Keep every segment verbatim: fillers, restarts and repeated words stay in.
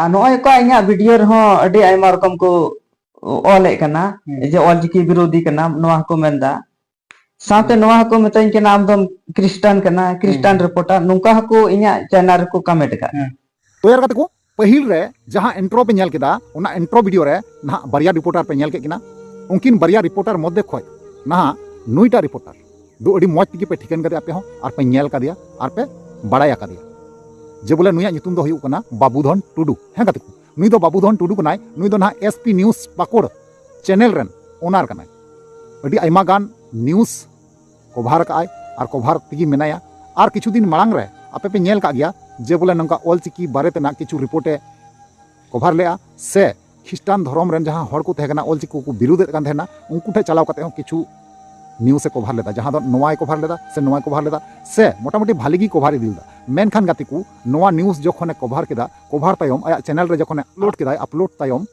ᱟᱨ ᱱᱚᱜᱼᱚᱭ ᱠᱚ ᱤᱧᱟᱹᱜ ᱵᱷᱤᱰᱤᱭᱳ ᱨᱮᱦᱚᱸ ᱟᱹᱰᱤ ᱟᱭᱢᱟ ᱨᱚᱠᱚᱢ ᱠᱚ ᱚᱞᱮᱫ ᱠᱟᱱᱟ, ᱦᱩᱸ᱾ ᱡᱮ ᱚᱞᱪᱤᱠᱤ ᱵᱤᱨᱳᱫᱷᱤ ᱠᱟᱱᱟᱢ, ᱱᱚᱣᱟ ᱦᱚᱸᱠᱚ ᱢᱮᱱᱫᱟ᱾ ᱥᱟᱶᱛᱮ ᱦᱩᱸ᱾ ᱱᱚᱣᱟ ᱦᱚᱸᱠᱚ ᱢᱤᱛᱟᱹᱧ ᱠᱟᱱᱟ, "ᱟᱢ ᱫᱚᱢ ᱠᱷᱨᱤᱥᱴᱟᱱ ᱠᱟᱱᱟ, ᱠᱷᱨᱤᱥᱴᱟᱱ ᱦᱩᱸ᱾ ᱨᱤᱯᱳᱨᱴᱟᱨ", ᱱᱚᱝᱠᱟ ᱦᱚᱸᱠᱚ ᱤᱧᱟᱹᱜ ᱪᱮᱱᱮᱞ ᱨᱮᱠᱚ ᱠᱚᱢᱮᱱᱴ ᱟᱠᱟᱫ᱾ ᱦᱩᱸ᱾ ᱛᱚ ᱭᱟᱨ ᱜᱟᱛᱮ ᱠᱚ, ᱯᱟᱹᱦᱤᱞ ᱨᱮ ᱡᱟᱦᱟᱸ ᱤᱱᱴᱨᱳ ᱯᱮ ᱧᱮᱞ ᱠᱮᱫᱟ, ᱚᱱᱟ ᱤᱱᱴᱨᱳ ᱵᱷᱤᱰᱤᱭᱳ ᱨᱮ ᱱᱟᱦᱟᱜ ᱵᱟᱨᱭᱟ ᱨᱤᱯᱳᱨᱴᱟᱨ ᱯᱮ ᱧᱮᱞ ᱠᱮᱫ ᱠᱤᱱᱟ᱾ ᱩᱱᱠᱤᱱ ᱵᱟᱨᱭᱟ ᱨᱤᱯᱳᱨᱴᱟᱨ ᱢᱚᱫᱽᱫᱷᱮ ᱠᱷᱚᱡ ᱱᱟᱦᱟᱜ ᱱᱩᱭᱴᱟᱜ ᱨᱤᱯᱳᱨᱴᱟᱨ ᱫᱚ ᱟᱹᱰᱤ ᱢᱚᱡᱽ ᱛᱮᱜᱮ ᱯᱮ ᱴᱷᱤᱠᱟᱹᱱ ᱠᱟᱫᱮᱭᱟ ᱟᱯᱮ ᱦᱚᱸ, ᱟᱨ ᱯᱮ ᱧᱮᱞ ᱠᱟᱫᱮᱭᱟ, ᱟᱨ ᱯᱮ ᱵᱟᱲᱟᱭ ᱟᱠᱟᱫᱮᱭᱟ, ᱡᱮ ᱵᱚᱞᱮ ᱱᱩᱭᱟᱜ ᱧᱩᱛᱩᱢ ᱫᱚ ᱦᱩᱭᱩᱜ ᱠᱟᱱᱟ ᱵᱟᱵᱩᱫᱷᱚᱱ ᱴᱩᱰᱩ᱾ ᱦᱮᱸ ᱜᱟᱛᱮ ᱠᱚ, ᱱᱩᱭ ᱫᱚ ᱵᱟᱵᱩᱫᱷᱚᱱ ᱴᱩᱰᱩ ᱠᱟᱱᱟᱭ᱾ ᱱᱩᱭ ᱫᱚ ᱱᱟᱦᱟᱜ ᱮᱥ ᱯᱤ ᱱᱤᱭᱩᱡᱽ ᱯᱟᱠᱩᱲ ᱪᱮᱱᱮᱞ ᱨᱮᱱ ᱳᱱᱟᱨ ᱠᱟᱱᱟᱭ᱾ ᱟᱹᱰᱤ ᱟᱭᱢᱟ ᱜᱟᱱ ᱱᱤᱭᱩᱡᱽ ᱠᱚᱵᱷᱟᱨ ᱠᱟᱜᱼᱟᱭ ᱟᱨ ᱠᱚᱵᱷᱟᱨ ᱛᱮᱜᱮ ᱢᱮᱱᱟᱭᱟ᱾ ᱟᱨ ᱠᱤᱪᱷᱩ ᱫᱤᱱ ᱢᱟᱲᱟᱝ ᱨᱮ ᱟᱯᱮ ᱯᱮ ᱧᱮᱞ ᱠᱟᱜ ᱜᱮᱭᱟ ᱡᱮ ᱵᱚᱞᱮ ᱱᱚᱝᱠᱟ ᱚᱞᱪᱤᱠᱤ ᱵᱟᱨᱮ ᱛᱮᱱᱟᱜ ᱠᱤᱪᱷᱩ ᱨᱤᱯᱳᱨᱴ ᱮ ᱠᱚᱵᱷᱟᱨ ᱞᱮᱜᱼᱟ, ᱥᱮ ᱠᱷᱨᱤᱥᱴᱟᱱ ᱫᱷᱚᱨᱚᱢ ᱨᱮᱱ ᱡᱟᱦᱟᱸ ᱦᱚᱲ ᱠᱚ ᱛᱟᱦᱮᱸ ᱠᱟᱱᱟ, ᱚᱞᱪᱤᱠᱤ ᱠᱚ ᱵᱤᱨᱳᱫᱮᱫ ᱠᱟᱱ ᱛᱟᱦᱮᱱᱟ, ᱩᱱᱠᱩ ᱴᱷᱮᱱ ᱪᱟᱞᱟᱣ ᱠᱟᱛᱮ ᱦᱚᱸ ᱠᱤᱪᱷᱩ ᱱᱤᱭᱩᱡᱽ ᱮ ᱠᱚᱵᱷᱟᱨ ᱞᱮᱫᱟ, ᱡᱟᱦᱟᱸ ᱫᱚ ᱱᱚᱣᱟᱭ ᱠᱚᱵᱷᱟᱨ ᱞᱮᱫᱟ ᱥᱮ ᱱᱚᱣᱟᱭ ᱠᱚᱵᱷᱟᱨ ᱞᱮᱫᱟ, ᱥᱮ ᱢᱚᱴᱟᱢᱩᱴᱤ ᱵᱷᱟᱞᱤ ᱜᱮ ᱠᱚᱵᱷᱟᱨ ᱤᱫᱤ ᱞᱮᱫᱟ᱾ ᱢᱮᱱᱠᱷᱟᱱ ᱜᱟᱛᱮ ᱠᱚ, ᱱᱚᱣᱟ ᱱᱤᱭᱩᱡᱽ ᱡᱚᱠᱷᱚᱱᱮ ᱠᱚᱵᱷᱟᱨ ᱠᱮᱫᱟ, ᱠᱚᱵᱷᱟᱨ ᱛᱟᱭᱚᱢ ᱟᱭᱟᱜ ᱪᱮᱱᱮᱞ ᱨᱮ ᱡᱚᱠᱷᱚᱱᱮ ᱟᱯᱞᱳᱰ ᱠᱮᱫᱟᱭ, ᱟᱯᱞᱳᱰ ᱛᱟᱭᱚᱢ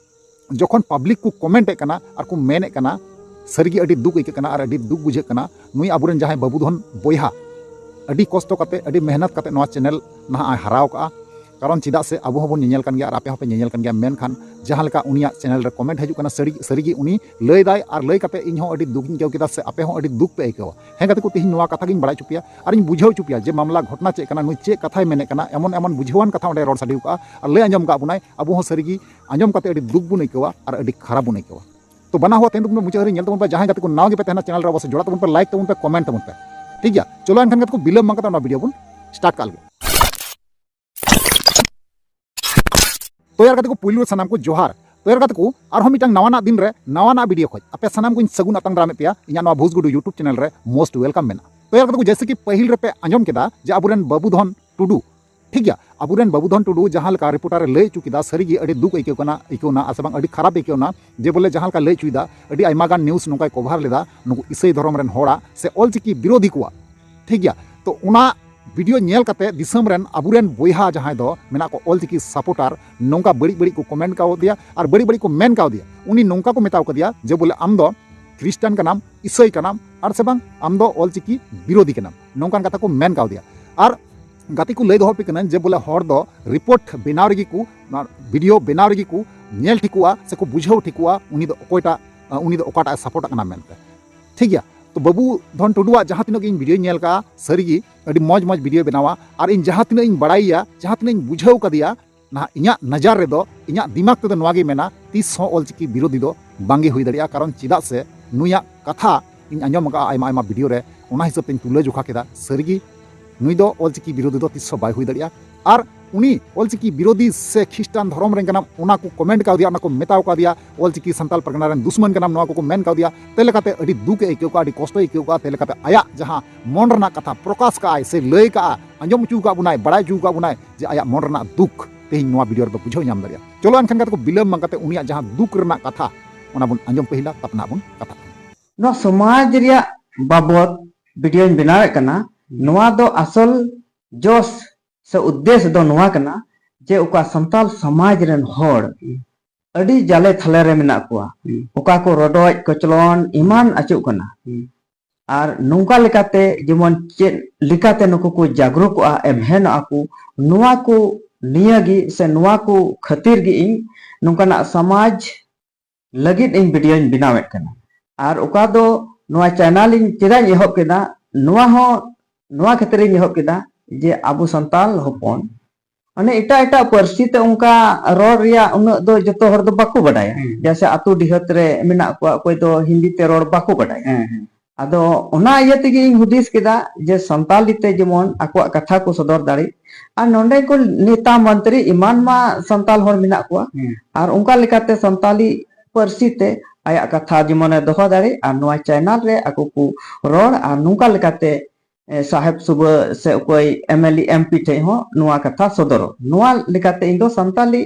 ᱡᱚᱠᱷᱚᱱ ᱯᱟᱵᱽᱞᱤᱠ ᱠᱚ ᱠᱚᱢᱮᱱᱴ ᱮᱫ ᱠᱟᱱᱟ ᱟᱨ ᱠᱚ ᱢᱮᱱᱮᱫ ᱠᱟᱱᱟ, ᱥᱟᱹᱨᱤᱜᱮ ᱟᱹᱰᱤ ᱫᱩᱠ ᱟᱹᱭᱠᱟᱹᱜ ᱠᱟᱱᱟ ᱟᱨ ᱟᱹᱰᱤ ᱫᱩᱠ ᱵᱩᱡᱷᱟᱹᱜ ᱠᱟᱱᱟ᱾ ᱱᱩᱭ ᱟᱵᱚᱨᱮᱱ ᱡᱟᱦᱟᱸᱭ ᱵᱟᱹᱵᱩᱫᱷᱚᱱ ᱵᱚᱭᱦᱟ ᱟᱹᱰᱤ ᱠᱚᱥᱴᱚ ᱠᱟᱛᱮ, ᱟᱹᱰᱤ ᱢᱮᱦᱱᱚᱛ ᱠᱟᱛᱮ ᱱᱚᱣᱟ ᱪᱮᱱᱮᱞ ᱱᱟᱦᱟᱜ ᱮ ᱦᱟᱨᱟᱣ ᱠᱟᱜᱼᱟ᱾ ᱠᱟᱨᱚᱱ ᱪᱮᱫᱟᱜ ᱥᱮ ᱟᱵᱚ ᱦᱚᱸᱵᱚᱱ ᱧᱮᱧᱮᱞ ᱠᱟᱱ ᱜᱮᱭᱟ ᱟᱨ ᱟᱯᱮ ᱦᱚᱸᱯᱮ ᱧᱮᱧᱮᱞ ᱠᱟᱱ ᱜᱮᱭᱟ, ᱢᱮᱱᱠᱷᱟᱱ ᱡᱟᱦᱟᱸ ᱞᱮᱠᱟ ᱩᱱᱤᱭᱟᱜ ᱪᱮᱱᱮᱞ ᱨᱮ ᱠᱚᱢᱮᱱᱴ ᱦᱤᱡᱩᱜ ᱠᱟᱱᱟ, ᱥᱟᱹᱨᱤ, ᱥᱟᱹᱨᱤᱜᱮ ᱩᱱᱤ ᱞᱟᱹᱭᱫᱟᱭ ᱟᱨ ᱞᱟᱹᱭ ᱠᱟᱛᱮ ᱤᱧ ᱦᱚᱸ ᱟᱹᱰᱤ ᱫᱩᱠ ᱤᱧ ᱟᱹᱭᱠᱟᱹᱣ ᱠᱮᱫᱟ, ᱥᱮ ᱟᱯᱮ ᱦᱚᱸ ᱟᱹᱰᱤ ᱫᱩᱠ ᱯᱮ ᱟᱹᱭᱠᱟᱹᱣᱟ᱾ ᱦᱮᱸ ᱜᱟᱛᱮ ᱠᱚ, ᱛᱮᱦᱮᱧ ᱱᱚᱣᱟ ᱠᱟᱛᱷᱟ ᱜᱤᱧ ᱵᱟᱲᱟᱭ ᱦᱚᱪᱚ ᱯᱮᱭᱟ ᱟᱨᱤᱧ ᱵᱩᱡᱷᱟᱹᱣ ᱦᱚᱪᱚ ᱯᱮᱭᱟ ᱡᱮ ᱢᱟᱢᱞᱟ ᱜᱷᱚᱴᱱᱟ ᱪᱮᱫ ᱠᱟᱱᱟ, ᱱᱩᱭ ᱪᱮᱫ ᱠᱟᱛᱷᱟᱭ ᱢᱮᱱᱮᱫ ᱠᱟᱱᱟ, ᱮᱢᱚᱱ ᱮᱢᱚᱱ ᱵᱩᱡᱷᱟᱹᱣᱟᱱ ᱠᱟᱛᱷᱟ ᱚᱸᱰᱮ ᱨᱚᱲ ᱥᱟᱰᱮ ᱠᱟᱜᱼᱟ ᱟᱨ ᱞᱟᱹᱭ ᱟᱸᱡᱚᱢ ᱠᱟᱜ ᱵᱚᱱᱟᱭ᱾ ᱟᱵᱚ ᱦᱚᱸ ᱥᱟᱹᱨᱤᱜᱮ ᱟᱸᱡᱚᱢ ᱠᱟᱛᱮ ᱟᱹᱰᱤ ᱫᱩᱠ ᱵᱚᱱ ᱟᱹᱭᱠᱟᱹᱣᱟ ᱟᱨ ᱟᱹᱰᱤ ᱠᱷᱟᱨᱟᱯ ᱵᱚᱱ ᱟᱹᱭᱠᱟᱹᱣᱟ᱾ ᱛᱚ ᱵᱟᱱᱟ ᱦᱚᱲ ᱛᱮᱦᱮᱧ ᱫᱚ ᱢᱩᱪᱟᱹᱫ ᱦᱟᱹᱨᱤᱡ ᱧᱮᱞ ᱛᱟᱵᱚᱱ ᱯᱮ, ᱡᱟᱦᱟᱸᱭ ᱜᱟᱛᱮ ᱠᱚ ᱱᱟᱣᱟ ᱜᱮᱯᱮ ᱛᱟᱦᱮᱱᱟ ᱪᱮᱱᱮᱞ ᱨᱮ, ᱚᱵᱚᱥᱥᱳᱭ ᱡᱚᱲᱟᱜ ᱛᱟᱵᱚᱱ ᱯᱮ, ᱞᱟᱭᱤᱠ ᱛᱟᱵᱚᱱ ᱯᱮ, ᱴᱷᱤᱠ ᱜᱮᱭᱟ? ᱪᱚᱞᱚ ᱮᱱᱠᱷᱟᱱ ᱜᱟᱛᱮ ᱠᱚ, ᱵᱤᱞᱚᱢ ᱵᱟᱝ ᱠᱟᱛᱮ ᱚᱱᱟ ᱵᱷᱤᱰᱤᱭᱳ ᱵᱚᱱ ᱥᱴᱟᱨᱴ ᱠᱟᱜ ᱞᱮᱜᱮ᱾ ᱛᱚ ᱭᱟᱨ ᱜᱟᱛᱮ ᱠᱚ, ᱯᱩᱭᱞᱩ ᱨᱮ ᱥᱟᱱᱟᱢ ᱠᱚ ᱡᱚᱦᱟᱨ᱾ ᱛᱚ ᱭᱟᱨ ᱜᱟᱛᱮ ᱠᱚ, ᱟᱨᱦᱚᱸ ᱢᱤᱫᱴᱟᱝ ᱱᱟᱣᱟᱱᱟᱜ ᱫᱤᱱ ᱨᱮ ᱱᱟᱣᱟᱱᱟᱜ ᱵᱷᱤᱰᱤᱭᱳ ᱠᱷᱚᱡ ᱟᱯᱮ ᱥᱟᱱᱟᱢ ᱠᱚᱧ ᱥᱟᱹᱜᱩᱱ ᱟᱛᱟᱝ ᱫᱟᱨᱟᱢᱮᱫ ᱯᱮᱭᱟ᱾ ᱤᱧᱟᱹᱜ ᱱᱚᱣᱟ ᱵᱷᱩᱥᱜᱩᱰᱩ YouTube ᱪᱮᱱᱮᱞ ᱨᱮ most welcome ᱢᱮᱱᱟᱜᱼᱟ᱾ ᱛᱚ ᱭᱟᱨ ᱜᱟᱛᱮ ᱠᱚ, ᱡᱮᱭᱥᱮ ᱠᱤ ᱯᱟᱹᱦᱤᱞ ᱨᱮᱯᱮ ᱟᱸᱡᱚᱢ ᱠᱮᱫᱟ ᱡᱮ ᱟᱵᱚᱨᱮᱱ ᱵᱟᱹᱵᱩᱫᱷᱚᱱ ᱴᱩᱰᱩ, ᱴᱷᱤᱠ ᱜᱮᱭᱟ, ᱟᱵᱚᱨᱮᱱ ᱵᱟᱹᱵᱩᱫᱷᱚᱱ ᱴᱩᱰᱩ ᱡᱟᱦᱟᱸ ᱞᱮᱠᱟ ᱨᱤᱯᱳᱨᱴᱟᱨ ᱮ ᱞᱟᱹᱭ ᱦᱚᱪᱚ ᱠᱮᱫᱟ, ᱥᱟᱹᱨᱤᱜᱮ ᱟᱹᱰᱤ ᱫᱩᱠ ᱟᱹᱭᱠᱟᱹᱣ ᱠᱟᱱᱟ, ᱟᱹᱭᱠᱟᱹᱣ ᱱᱟ, ᱟᱨ ᱥᱮ ᱵᱟᱝ ᱟᱹᱰᱤ ᱠᱷᱟᱨᱟᱯ ᱟᱹᱭᱠᱟᱹᱣ ᱱᱟ, ᱡᱮ ᱵᱚᱞᱮ ᱡᱟᱦᱟᱸ ᱞᱮᱠᱟ ᱞᱟᱹᱭ ᱦᱚᱪᱚᱭᱮᱫᱟ, ᱟᱹᱰᱤ ᱟᱭᱢᱟ ᱜᱟᱱ ᱱᱤᱭᱩᱡᱽ ᱱᱚᱝᱠᱟᱭ ᱠᱚᱵᱷᱟᱨ ᱞᱮᱫᱟ ᱱᱩᱠᱩ ᱤᱥᱟᱹᱭ ᱫᱷᱚᱨᱚᱢ ᱨᱮᱱ ᱦᱚᱲᱟᱜ ᱥᱮ ᱚᱞᱪᱤᱠᱤ ᱵᱤᱨᱳᱫᱷᱤ ᱠᱚᱣᱟᱜ, ᱴᱷᱤᱠ ᱜᱮᱭᱟ᱾ ᱛᱚ ᱚᱱᱟ ᱵᱷᱤᱰᱤᱭᱳ ᱧᱮᱞ ᱠᱟᱛᱮ ᱫᱤᱥᱚᱢ ᱨᱮᱱ ᱟᱵᱚᱨᱮᱱ ᱵᱚᱭᱦᱟ ᱡᱟᱦᱟᱸᱭ ᱫᱚ ᱢᱮᱱᱟᱜ ᱠᱚ ᱚᱞᱪᱤᱠᱤ ᱥᱟᱯᱳᱨᱴᱟᱨ, ᱱᱚᱝᱠᱟ ᱵᱟᱹᱲᱤᱡ ᱵᱟᱹᱲᱤᱡ ᱠᱚ ᱠᱚᱢᱮᱱᱴ ᱠᱟᱣᱫᱮᱭᱟ ᱟᱨ ᱵᱟᱹᱲᱤᱡ ᱵᱟᱹᱲᱤᱡ ᱠᱚ ᱢᱮᱱ ᱠᱟᱣᱫᱮᱭᱟ᱾ ᱩᱱᱤ ᱱᱚᱝᱠᱟ ᱠᱚ ᱢᱮᱛᱟᱣ ᱠᱟᱫᱮᱭᱟ ᱡᱮ ᱵᱚᱞᱮ, "ᱟᱢ ᱫᱚ ᱠᱷᱨᱤᱥᱴᱟᱱ ᱠᱟᱱᱟᱢ, ᱤᱥᱟᱹᱭ ᱠᱟᱱᱟᱢ, ᱟᱨ ᱥᱮ ᱵᱟᱝ ᱟᱢ ᱫᱚ ᱚᱞᱪᱤᱠᱤ ᱵᱤᱨᱳᱫᱷᱤ ᱠᱟᱱᱟᱢ", ᱱᱚᱝᱠᱟᱱ ᱠᱟᱛᱷᱟ ᱠᱚ ᱢᱮᱱ ᱠᱟᱣᱫᱮᱭᱟ᱾ ᱟᱨ ᱜᱟᱛᱮ ᱠᱚ, ᱞᱟᱹᱭ ᱫᱚᱦᱚ ᱟᱯᱮ ᱠᱟᱹᱱᱟᱹᱧ ᱡᱮ ᱵᱚᱞᱮ ᱦᱚᱲ ᱫᱚ ᱨᱤᱯᱳᱨᱴ ᱵᱮᱱᱟᱣ ᱨᱮᱜᱮ ᱠᱚ, ᱱᱚᱣᱟ ᱵᱷᱤᱰᱤᱭᱳ ᱵᱮᱱᱟᱣ ᱨᱮᱜᱮ ᱠᱚ ᱧᱮᱞ ᱴᱷᱤᱠᱚᱜᱼᱟ ᱥᱮᱠᱚ ᱵᱩᱡᱷᱟᱹᱣ ᱴᱷᱤᱠᱚᱜᱼᱟ ᱩᱱᱤ ᱫᱚ ᱚᱠᱚᱭᱴᱟᱜ, ᱩᱱᱤ ᱫᱚ ᱚᱠᱟᱴᱟᱜ ᱮ ᱥᱟᱯᱳᱨᱴ ᱟᱜ ᱠᱟᱱᱟ ᱢᱮᱱᱛᱮ᱾ ᱴᱷᱤᱠ ᱜᱮᱭᱟ? ᱛᱚ ᱵᱟᱹᱵᱩ ᱫᱷᱚᱱ ᱴᱩᱰᱩᱣᱟᱜ ᱡᱟᱦᱟᱸ ᱛᱤᱱᱟᱹᱜ ᱜᱮ ᱤᱧ ᱵᱷᱤᱰᱤᱭᱳᱧ ᱧᱮᱞ ᱠᱟᱜᱼᱟ, ᱥᱟᱹᱨᱤᱜᱮ ᱟᱹᱰᱤ ᱢᱚᱡᱽ ᱢᱚᱡᱽ ᱵᱷᱤᱰᱤᱭᱳᱭ ᱵᱮᱱᱟᱣᱟ᱾ ᱟᱨ ᱤᱧ ᱡᱟᱦᱟᱸ ᱛᱤᱱᱟᱹᱜ ᱤᱧ ᱵᱟᱲᱟᱭᱮᱭᱟ, ᱡᱟᱦᱟᱸ ᱛᱤᱱᱟᱹᱜ ᱤᱧ ᱵᱩᱡᱷᱟᱹᱣ ᱠᱟᱫᱮᱭᱟ, ᱱᱟᱦᱟᱜ ᱤᱧᱟᱹᱜ ᱱᱟᱡᱟᱨ ᱨᱮᱫᱚ, ᱤᱧᱟᱹᱜ ᱫᱤᱢᱟᱜᱽ ᱛᱮᱫᱚ ᱱᱚᱣᱟ ᱜᱮ ᱢᱮᱱᱟ, ᱛᱤᱥ ᱦᱚᱸ ᱚᱞᱪᱤᱠᱤ ᱵᱤᱨᱳᱫᱷᱤ ᱫᱚ ᱵᱟᱝᱜᱮ ᱦᱩᱭ ᱫᱟᱲᱮᱭᱟᱜᱼᱟ᱾ ᱠᱟᱨᱚᱱ ᱪᱮᱫᱟᱜ ᱥᱮ ᱱᱩᱭᱟᱜ ᱠᱟᱛᱷᱟ ᱤᱧ ᱟᱸᱡᱚᱢ ᱟᱠᱟᱫᱼᱟ ᱟᱭᱢᱟ ᱟᱭᱢᱟ ᱵᱷᱤᱰᱤᱭᱳ ᱨᱮ, ᱚᱱᱟ ᱦᱤᱥᱟᱹᱵ ᱛᱮᱧ ᱛᱩᱞᱟᱹ ᱡᱚᱠᱷᱟ ᱠᱮᱫᱟ᱾ ᱥᱟᱹᱨᱤᱜᱮ ᱱᱩᱭ ᱫᱚ ᱚᱞᱪᱤᱠᱤ ᱵᱤᱨᱳᱫᱷᱤ ᱫᱚ ᱛᱤᱥ ᱦᱚᱸ ᱵᱟᱭ ᱦᱩᱭ ᱫᱟᱲᱮᱭᱟᱜᱼᱟ᱾ ᱟᱨ ᱩᱱᱤ ᱚᱞᱪᱤᱠᱤ ᱵᱤᱨᱳᱫᱷᱤ ᱥᱮ ᱠᱷᱨᱤᱥᱴᱟᱱ ᱫᱷᱚᱨᱚᱢ ᱨᱮᱱ ᱠᱟᱱᱟᱢ, ᱚᱱᱟ ᱠᱚ ᱠᱚᱢᱮᱱᱴ ᱠᱟᱣᱫᱮᱭᱟ, ᱚᱱᱟ ᱠᱚ ᱢᱮᱛᱟᱣ ᱠᱟᱣᱫᱮᱭᱟ, ᱚᱞᱪᱤᱠᱤ ᱥᱟᱱᱛᱟᱞ ᱯᱟᱨᱜᱟᱱᱟ ᱨᱮᱱ ᱫᱩᱥᱢᱟᱱ ᱠᱟᱱᱟᱢ, ᱱᱚᱣᱟ ᱠᱚᱠᱚ ᱢᱮᱱ ᱠᱟᱣᱫᱮᱭᱟ᱾ ᱛᱮ ᱞᱮᱠᱟᱛᱮ ᱟᱹᱰᱤ ᱫᱩᱠ ᱮ ᱟᱹᱭᱠᱟᱹᱣ ᱠᱟᱜᱼᱟ, ᱟᱹᱰᱤ ᱠᱚᱥᱴᱚᱭ ᱟᱹᱭᱠᱟᱹᱣ ᱠᱟᱜᱼᱟ᱾ ᱛᱮ ᱞᱮᱠᱟᱛᱮ ᱟᱭᱟᱜ ᱡᱟᱦᱟᱸ ᱢᱚᱱ ᱨᱮᱱᱟᱜ ᱠᱟᱛᱷᱟ ᱯᱨᱚᱠᱟᱥ ᱠᱟᱜᱼᱟᱭ ᱥᱮ ᱞᱟᱹᱭ ᱠᱟᱜᱼᱟ, ᱟᱸᱡᱚᱢ ᱦᱚᱪᱚ ᱠᱟᱜ ᱵᱚᱱᱟᱭ, ᱵᱟᱲᱟᱭ ᱦᱚᱪᱚ ᱠᱟᱜ ᱵᱚᱱᱟᱭ ᱡᱮ ᱟᱭᱟᱜ ᱢᱚᱱ ᱨᱮᱱᱟᱜ ᱫᱩᱠ ᱛᱮᱦᱮᱧ ᱱᱚᱣᱟ ᱵᱷᱤᱰᱤᱭᱳ ᱨᱮᱫᱚ ᱵᱩᱡᱷᱟᱹᱣ ᱧᱟᱢ ᱫᱟᱲᱮᱭᱟᱜᱼᱟ᱾ ᱪᱚᱞᱚ ᱮᱱᱠᱷᱟᱱ ᱜᱟᱛᱮ ᱠᱚ, ᱵᱤᱞᱚᱢ ᱵᱟᱝ ᱠᱟᱛᱮ ᱩᱱᱤᱭᱟᱜ ᱡᱟᱦᱟᱸ ᱫᱩᱠ ᱨᱮᱱᱟᱜ ᱠᱟᱛᱷᱟ, ᱚᱱᱟ ᱵᱚᱱ ᱟᱸᱡᱚᱢ ᱯᱟᱹᱦᱤᱞᱟ, ᱛᱟᱨᱯᱚᱨ ᱱᱟᱦᱟᱜ ᱵᱚᱱ ᱠᱟᱛᱷᱟᱜ ᱠᱟᱱᱟ᱾ ᱱᱚᱣᱟ ᱥᱚᱢᱟᱡᱽ ᱨᱮᱭᱟᱜ ᱵᱟᱵᱚᱛ ᱵᱷᱤᱰᱤᱭᱳᱧ ᱵᱮᱱᱟᱣᱮᱫ ᱠᱟᱱᱟ, ᱱᱚᱣᱟ ᱫᱚ ᱟᱥᱚᱞ ᱡᱚᱥ ᱥᱮ ᱩᱫᱽᱫᱮᱥ ᱫᱚ ᱱᱚᱣᱟ ᱠᱟᱱᱟ ᱡᱮ ᱚᱠᱟ ᱥᱟᱱᱛᱟᱞ ᱥᱚᱢᱟᱡᱽ ᱨᱮᱱ ᱦᱚᱲ ᱟᱹᱰᱤ ᱡᱟᱞᱮ ᱛᱷᱟᱞᱮ ᱨᱮ ᱢᱮᱱᱟᱜ ᱠᱚᱣᱟ, ᱦᱩᱸ᱾ ᱚᱠᱟ ᱠᱚ ᱨᱚᱰᱚᱡ ᱠᱚᱪᱞᱚᱱ ᱮᱢᱟᱱ ᱟᱹᱪᱩᱜ ᱠᱟᱱᱟ᱾ ᱦᱩᱸ᱾ ᱟᱨ ᱱᱚᱝᱠᱟ ᱞᱮᱠᱟᱛᱮ ᱡᱮᱢᱚᱱ ᱪᱮᱫ ᱞᱮᱠᱟᱛᱮ ᱱᱩᱠᱩ ᱠᱚ ᱡᱟᱜᱽᱨᱩᱠᱚᱜᱼᱟ, ᱮᱢᱦᱮᱱᱚᱜᱼᱟ ᱠᱚ, ᱱᱚᱣᱟ ᱠᱚ ᱱᱤᱭᱟᱹ ᱜᱮ ᱥᱮ ᱱᱚᱣᱟ ᱠᱚ ᱠᱷᱟᱹᱛᱤᱨ ᱜᱮ ᱤᱧ ᱱᱚᱝᱠᱟᱱᱟᱜ ᱥᱚᱢᱟᱡᱽ ᱞᱟᱹᱜᱤᱫ ᱤᱧ ᱵᱷᱤᱰᱤᱭᱳᱧ ᱵᱮᱱᱟᱣᱮᱫ ᱠᱟᱱᱟ᱾ ᱟᱨ ᱚᱠᱟ ᱫᱚ ᱱᱚᱣᱟ ᱪᱮᱱᱮᱞ ᱤᱧ ᱪᱮᱫᱟᱜ ᱤᱧ ᱮᱦᱚᱵ ᱠᱮᱫᱟ, ᱱᱚᱣᱟ ᱦᱚᱸ ᱱᱚᱣᱟ ᱠᱷᱟᱹᱛᱤᱨ ᱤᱧ ᱮᱦᱚᱵ ᱠᱮᱫᱟ ᱡᱮ ᱟᱵᱚ ᱥᱟᱱᱛᱟᱞ ᱦᱚᱯᱚᱱ ᱢᱟᱱᱮ ᱮᱴᱟᱜ ᱮᱴᱟᱜ ᱯᱟᱹᱨᱥᱤ ᱛᱮ ᱚᱱᱠᱟ ᱨᱚᱲ ᱨᱮᱭᱟᱜ ᱩᱱᱟᱹᱜ ᱫᱚ ᱡᱚᱛᱚ ᱦᱚᱲ ᱫᱚ ᱵᱟᱠᱚ ᱵᱟᱰᱟᱭᱟ᱾ ᱦᱩᱸ᱾ ᱡᱮᱭᱥᱮ ᱟᱛᱳ ᱰᱤᱦᱟᱹᱛ ᱨᱮ ᱢᱮᱱᱟᱜ ᱠᱚᱣᱟ, ᱚᱠᱚᱭ ᱫᱚ ᱦᱤᱱᱫᱤ ᱛᱮ ᱨᱚᱲ ᱵᱟᱠᱚ ᱵᱟᱰᱟᱭᱟ᱾ ᱦᱮᱸ, ᱦᱮᱸ᱾ ᱟᱫᱚ ᱚᱱᱟ ᱤᱭᱟᱹ ᱛᱮᱜᱮ ᱤᱧ ᱦᱩᱫᱤᱥ ᱠᱮᱫᱟ ᱡᱮ ᱥᱟᱱᱛᱟᱞᱤ ᱛᱮ ᱡᱮᱢᱚᱱ ᱟᱠᱚᱣᱟᱜ ᱠᱟᱛᱷᱟ ᱠᱚ ᱥᱚᱫᱚᱨ ᱫᱟᱲᱮᱜ, ᱟᱨ ᱱᱚᱰᱮ ᱠᱚ ᱱᱮᱛᱟ ᱢᱚᱱᱛᱨᱤ ᱮᱢᱟᱱ ᱢᱟ ᱥᱟᱱᱛᱟᱞ ᱦᱚᱲ ᱢᱮᱱᱟᱜ ᱠᱚᱣᱟ, ᱦᱮᱸ᱾ ᱟᱨ ᱚᱱᱠᱟ ᱞᱮᱠᱟᱛᱮ ᱥᱟᱱᱛᱟᱞᱤ ᱯᱟᱹᱨᱥᱤ ᱛᱮ ᱟᱭᱟᱜ ᱠᱟᱛᱷᱟ ᱡᱮᱢᱚᱱᱮ ᱫᱚᱦᱚ ᱫᱟᱲᱮᱜ, ᱟᱨ ᱱᱚᱣᱟ ᱪᱮᱱᱮᱞ ᱨᱮ ᱟᱠᱚ ᱠᱚ ᱨᱚᱲ, ᱟᱨ ᱱᱚᱝᱠᱟ ᱞᱮᱠᱟᱛᱮ ᱮ, ᱥᱟᱦᱮᱵ ᱥᱩᱵᱟᱹ ᱥᱮ ᱚᱠᱚᱭ M L A, M P ᱴᱷᱮᱡ ᱦᱚᱸ ᱱᱚᱣᱟ ᱠᱟᱛᱷᱟ ᱥᱚᱫᱚᱨᱚᱜ᱾ ᱱᱚᱣᱟ ᱞᱮᱠᱟᱛᱮ ᱤᱧ ᱫᱚ ᱥᱟᱱᱛᱟᱞᱤ,